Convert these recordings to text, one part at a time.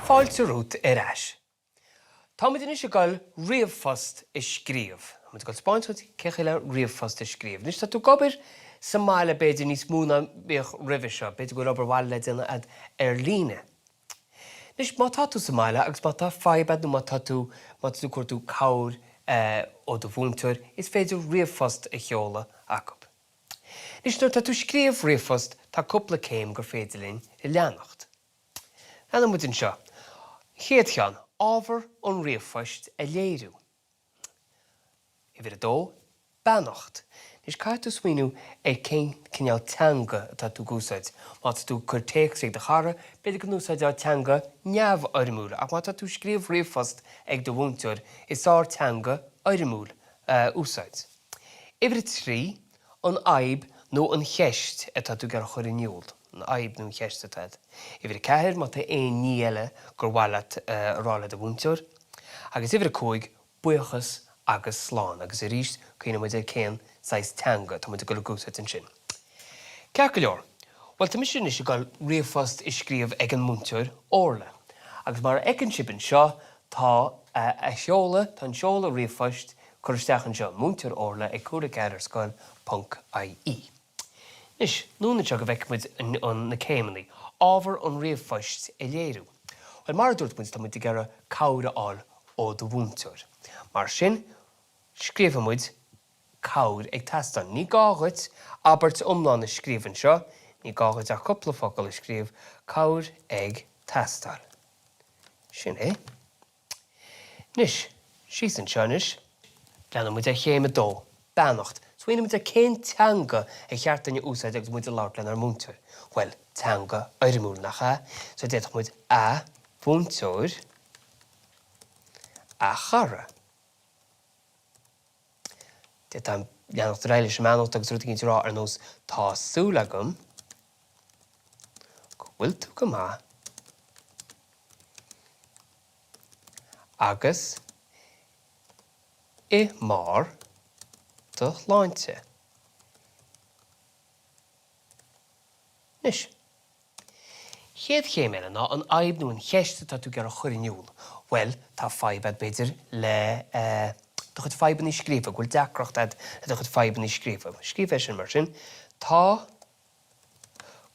Fáilte romhat ar ais. Táimid anois ag dul ríomhphost a scríobh. Táimid ag dul 'spáint dhuit cén chaoi le ríomhphost a scríobh. Anois tá tú ag obair sa mbaile b'fhéidir níos mó ná bhíodh roimhe seo. B'fhéidir go bhfuil obair bhaile le déanamh agat ar líne. Anois má tá tú sa mbaile agus má tá fadhb agat nó má tá tú má tá tú ag cuartú cabhair ó do mhúinteoir, is féidir ríomhphost a sheoladh acu. Anois nuair atá tú ag scríobh ríomhphost tá cúpla céim gur féidir linn a leanacht. Leanann muid anseo. An chéad cheann, ábhar an ríomhphoist a léiriú. Uimhir a dó, beannacht. Anois caithfidh tú smaoineamh ar cén cineál teanga atá tú ag úsáid. Má tá tú ag cur téacs ag do chara, b'fhéidir go n-úsáidfeá teanga neamhfhoirmiúil ach má tá tú ag scríobh ríomhphost ag do mhúinteoir, is fearr teanga fhoirmiúil a úsáid. Uimhir 3, An fhadhb nó an cheist atá tú ag iarraidh a chur in iúl. An fhadhb nó an cheist atá agat. Uimhir 4, Má tá aon ní eile gur mhaith leat a rá le do mhúinteoir. Agus uimhir 5, Buíochas agus slán. Agus arís, cuimhneoidh muid ar cén saghas teanga atá muid ag dul ag úsáid ansin. Ceart go leor. Bhuel, tá mise anois ag dul ríomhphost a scríobh ag an múinteoir Orla. Agus mar a fheiceann sibh anseo, tá a sheoladh, tá an seoladh ríomhphoist curtha isteach anseo, Múinteoir Orla ag cúl 4 ar scoil ponc ie. Anois, anonn anseo go bhfeicfidh muid an na céimeanna, ábhar an ríomhphoist a léiriú. Bhuel, mar a dúirt muid, tá muid ag iarraidh cabhair a fháil ó do mhúinteoir. Mar sin, scríobfaidh muid cabhair ag teastáil. Ní gá dhuit abairt iomlán a scríobh anseo, ní gá dhuit ach cúpla focal a scríobh, cabhair ag teastáil. Sin é. Anois, síos anseo anois, leanann muid ar chéim a dó, beannacht. Smaoiníonn muid ar cén teanga ar cheart dúinn a úsáid agus muid ag labhairt lenár múinteoir. Bhuel, teanga fhoirmiúil, nach ea? So d'fhéadfadh muid A mhúinteoir, a chara. D'fhéadfá leanacht ar aghaidh leis an mbeannacht agus rud éicint a rá ar nós Tá súil agam go bhfuil tú go maith agus i mbarr do shláinte. Anois. Chéad chéim eile ná an fhadhb nó an cheist atá tú ag iarraidh a chur in iúl. Bhuel, tá fadhb agat, b'fhéidir, le do chuid fadhbanna scríofa, go bhfuil deacracht agat le do chuid fadhbanna scríofa. Scríobh é sin mar sin, Tá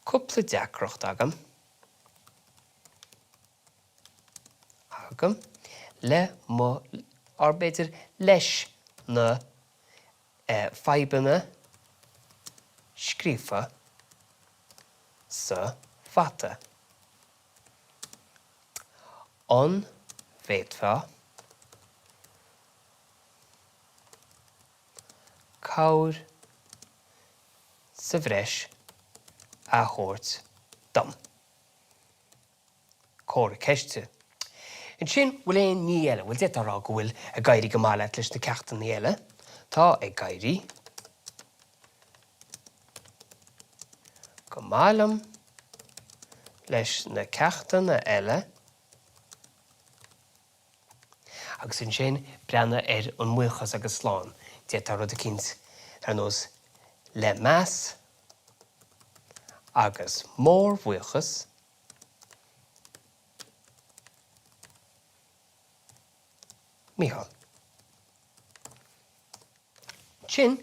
cúpla deacracht agam, agam, le mo, or b'fhéidir leis na fadhbanna scríofa sa mhata. An bhféadfá cabhair sa bhreis a thabhairt dom? Comhartha ceiste. Ansin, bhfuil aon ní eile, bhuel, d'fhéadfá a rá go bhfuil ag éirí go maith leat leis na ceachtanna eile. Tá ag éirí go maith liom leis na ceachtanna eile. Agus ansin, breathnaigh ar an mbuíochas agus slán. D'fhéadfá rud eicínt ar nós le meas agus mórbhuíochas. Mícheál. Ansin,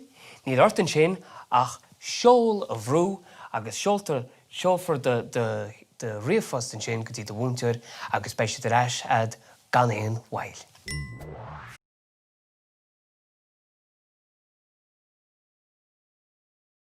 níl ort ansin ach seol a bhrú agus seoltar, seolfar do, do, do ríomhphost ansin go dtí do mhúinteoir agus beidh siad ar ais a'd gan aon mhoill.